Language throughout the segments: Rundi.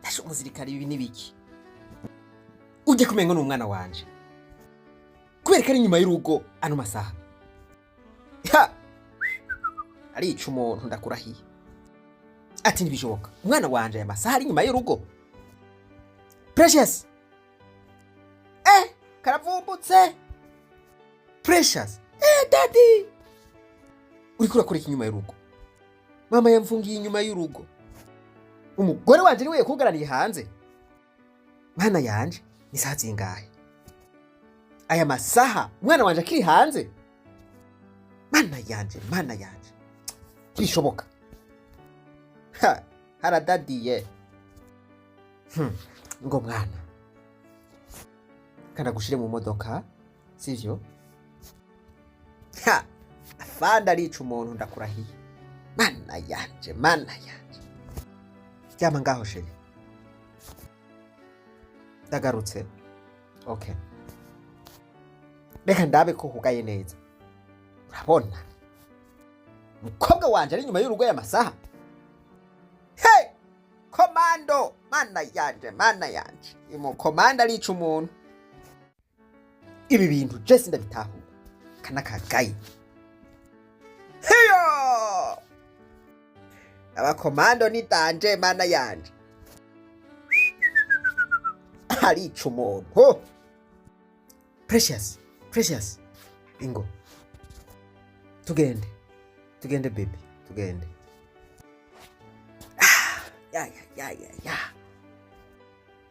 Asha, umusirikare, ibi nibiki? Ujye kumenga ni umwana wanje, kubera ko ari inyuma y'urugo ano masaha. Ha! Arica umuntu, ndakurahiye. Ati ntibishoboka, umwana wanje aya masaha ari inyuma y'urugo. Precious, karavumbutse. Precious. Daddy, uriko urakora iki inyuma y'urugo? Mama yamfungiye inyuma y'urugo, umugore wanje niwe yakugaraniye hanze. Mana yanje, ni saha zingahe aya masaha umwana wanje akiri hanze? Mana yanje, mana yanje, ntibishoboka. Ha, haradadiye. Ngo mwana kanagushire mu modoka, sivyo? Ha, afande arica umuntu, ndakurahiye. Mana yanje, mana yanje. Ryama ngaho chéri, ndagarutse. Okay, reka ndabe ko hugaye neza. Urabona umukobwa wanje ari inyuma y'urugo y'amasaha. Hey, komando, mana yanje, mana yanje, umukomando arica umuntu. Ibi bintu je sindabitahura. Kana kagaye hiyo, abakomando ni danger. Mana yanje, arica umuntu. Precious, Precious, ingo tugende, tugende baby, tugende. Ah, ya ya ya ya ya,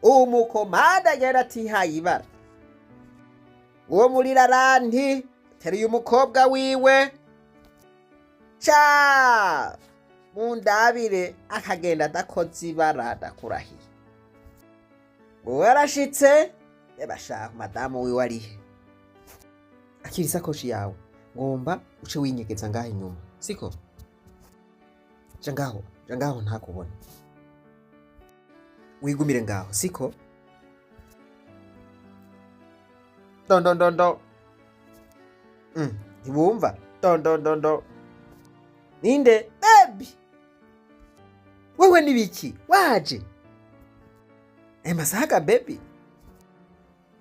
umukomanda yaratihaye ibara uwo muri raranti, teruye umukobwa wiwe ca mundabire, akagenda adakoze ibara, ndakurahiye. Uwo yarashitse. Eba shaka madamu wiwe arihe? Akira isakoshi yawe, ngomba uce winyegeza ngaho inyuma, siko? Ja ngaho, ja ngaho, ntakubona, wigumire ngaho, siko? Dondondo. Ntibumva dondondo. Ninde? Baby, wewe nibiki waje aya masaha ga baby?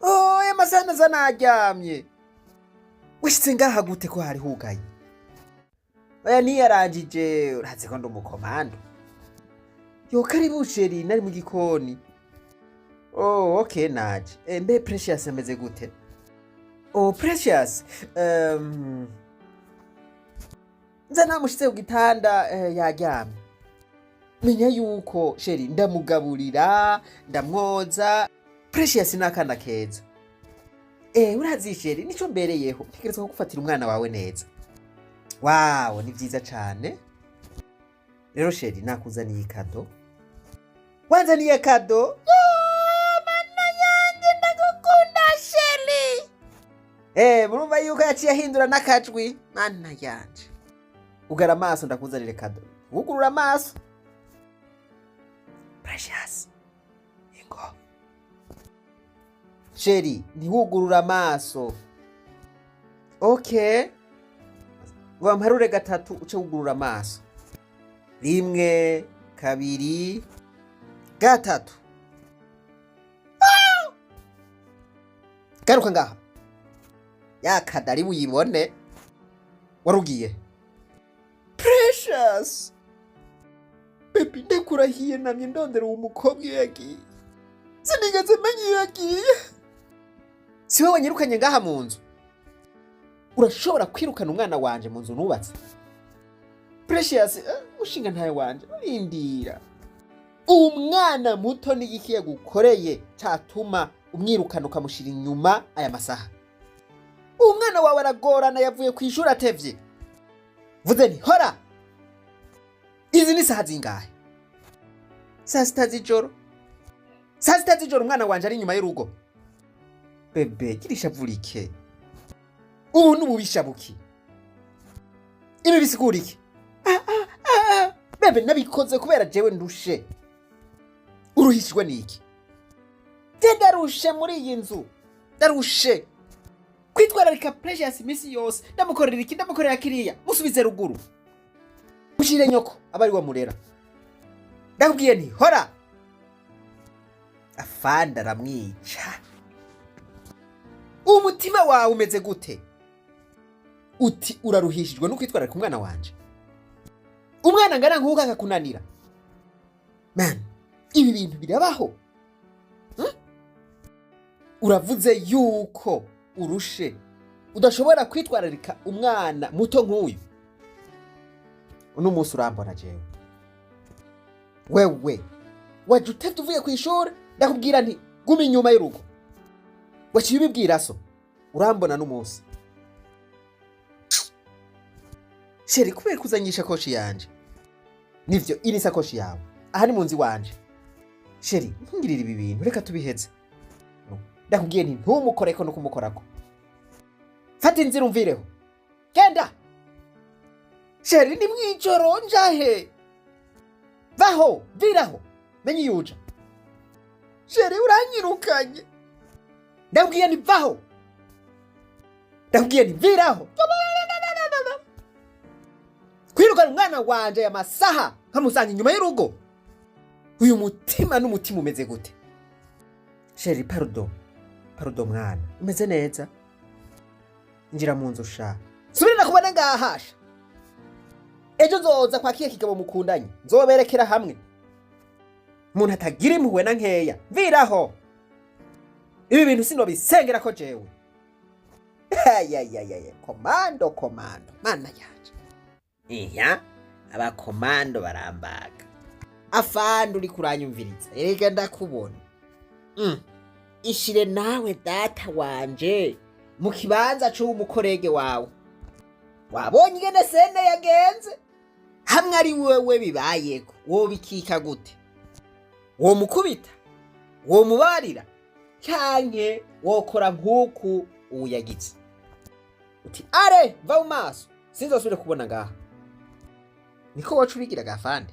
Oh, aya masaha naza naryamye. Wishitse ngaha gute ko hari hugaye? Oya, niyarangije, urazi ko ndi umukomando. Yo, karibu chéri, nari mu gikoni. Oh, okay, naje. Mbe Precious ameze gute? Oh, Precious, nza namushize ku gitanda, yaryamye. Menya yuko chéri ndamugaburira, ndamwoza. Precious ni akana keza. Urazi chéri, nico mbereyeho, ntegerezwa kugufatira umwana wawe neza. Wawo, ni vyiza cane. Rero chéri, nakuzaniye ikado. Wanzaniye cadeau? Yo, mana yanjye, ndagukunda chéri. Murumva yuko yaciye ahindura n'akajwi. Mana yanje, ugara amaso ndakuzanire cadeau. Wugurura amaso. Precious, ingo chéri, ntiwugurure amaso. Okay, ngo bamparure gatatu uce wugurura amaso. Rimwe, kabiri, gatatu. Ah! Garuka ngaha, ya kadari buyibone. Warugiye? Precious baby, ndakurahiye, namye ndondera uwo mukobwa iyo yagiye, sinigeze menya iyo yagiye. Si wowe wanyirukanye ngaha mu nzu? Urashobora kwirukana umwana wanje mu nzu nubatse? Precious, mushinga ntawe wanje, urindira. Umwana muto n'igiki yagukoreye catuma umwirukana ukamushira inyuma aya masaha? Umwana wawe aragorana, yavuye ku ishuri atevye. Vuze nti hora. Izi ni saha zingahe? Saa 6 z'ijoro. Saa 6 z'ijoro umwana wanje ari inyuma y'urugo. Bébé, gira ishavurike. Ubu ni ububisha buki? Ibi bisigura iki? Ah, ah, ah. Bébé, nabikoze kubera jewe ndushe. Uruhishijwe n'iki? Je ndarushe muri iyi nzu, ndarushe kwitwararika Precious iminsi yose, ndamukorera iki, ndamukorera kiriya. Musubize ruguru, mushire nyoko aba ari we murera. Ndakubwiye nti hora. Afande aramwica. Umutima wawe umeze gute? Uti uraruhishijwe no kwitwararika umwana wanje, umwana angana nk'uko akakunanira. Man, ibi bintu birabaho? Uravuze yuko urushe, udashobora kwitwararika umwana muto nk'uyu. Uno munsi urambona jewe. Wewe waje utevye uvuye ku ishuri, ndakubwira nti guma inyuma y'urugo, waciye ubibwira so. Urambona n'umunsi. Chéri, kubera kuzanye ishakoshi yanje? Nivyo, iri ni sakoshi yawe, aha ni mu nzu iwanje. Chéri, ntungirire ibi bintu, reka tubiheze. Ndakubwiye nti ntumukoreko no kumukorako. Fata inzira umvireho, genda. Chéri, ni mwijoro, njahe? Vaho, viraho, menye iyo uja. Chéri, uranyirukanye. Ndakubwiye nti vaho, ndakubwiye nti viraho. Kwirukana umwana wanje aya masaha nkamusanga inyuma y'urugo, uyu mutima n'umutima umeze gute? Chéri, pardon, pardon mwana, umeze neza? Injira mu nzu sha. Subira nakubona ngahasha. Ejo nzoza kwa kiya kigabo mukundanye, nzoberekera hamwe. Umuntu atagira impuhwe na nkeya. Viraho, ibi bintu sinobisengera ko jewe. Ayayayaya, komando, komando, mana yanje! Iya, abakomando barambaga. Afande, uri kuranyumviriza, erega ndakubona. Ishire nawe data wanje mu kibanza c'uwo mukorege wawe. Wabonye ingene scène yagenze? Hamwe ari wewe bibayeko, wobikika gute? Womukubita? Womubarira? Canke wokora nk'uku ubu yagize, uti are va mu maso, sinzosubire kubona ngaha? Niko waca ubigira gafande.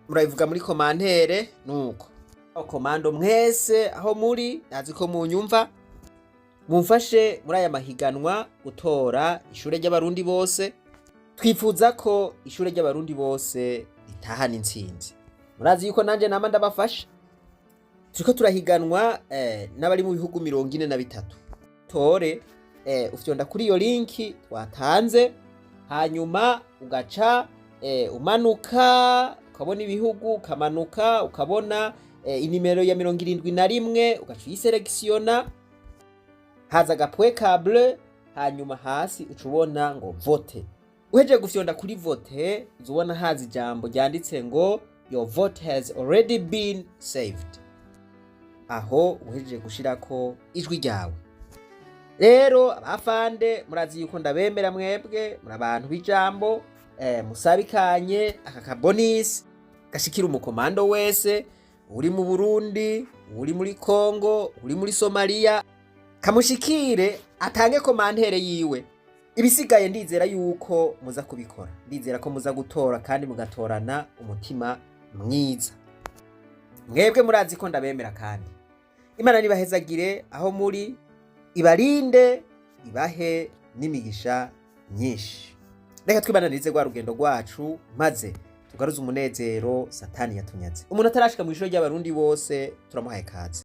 Murabivuga muri commentaire. Nuko komando mwese aho muri, ndazi ko munyumva, mumfashe muri aya mahiganwa gutora ishure ry'Abarundi bose. Twifuza ko ishure ry'Abarundi bose ritahana intsinzi. Murazi yuko nanje nama ndabafasha. Turiko turahiganwa n'abari mu bihugu 43. Tore ufyonda kuri iyo linki twatanze, hanyuma ugaca umanuka ukabona ibihugu, ukamanuka ukabona inimero ya 71, ugaca uyiselekisiyona, haza agapwe ka bleu, hanyuma hasi uca ubona ngo vote. Uhejeje gufyonda kuri vote, uza ubona haza ijambo ryanditse ngo "Your vote has already been saved". Aho uhejeje gushirako ijwi ryawe. Rero abafande, murazi yuko ndabemera mwebwe, muri abantu b'ijambo. Musabikanye aka kabonisi gashikira umukomando wese uri mu Burundi, uri muri Kongo, uri muri Somaliya, kamushikire atange commentaire yiwe. Ibisigaye ndizera yuko muza kubikora, ndizera ko muza gutora kandi mugatorana umutima mwiza. Mwebwe murazi ko ndabemera, kandi Imana nibahezagire aho muri, ibarinde, ibahe n'imigisha myinshi. Reka twibananirize rwa rugendo rwacu, maze tugaruze umunezero Satani yatunyaze. Umuntu atarashika mu ishuri ry'Abarundi bose, turamuhaye kaze.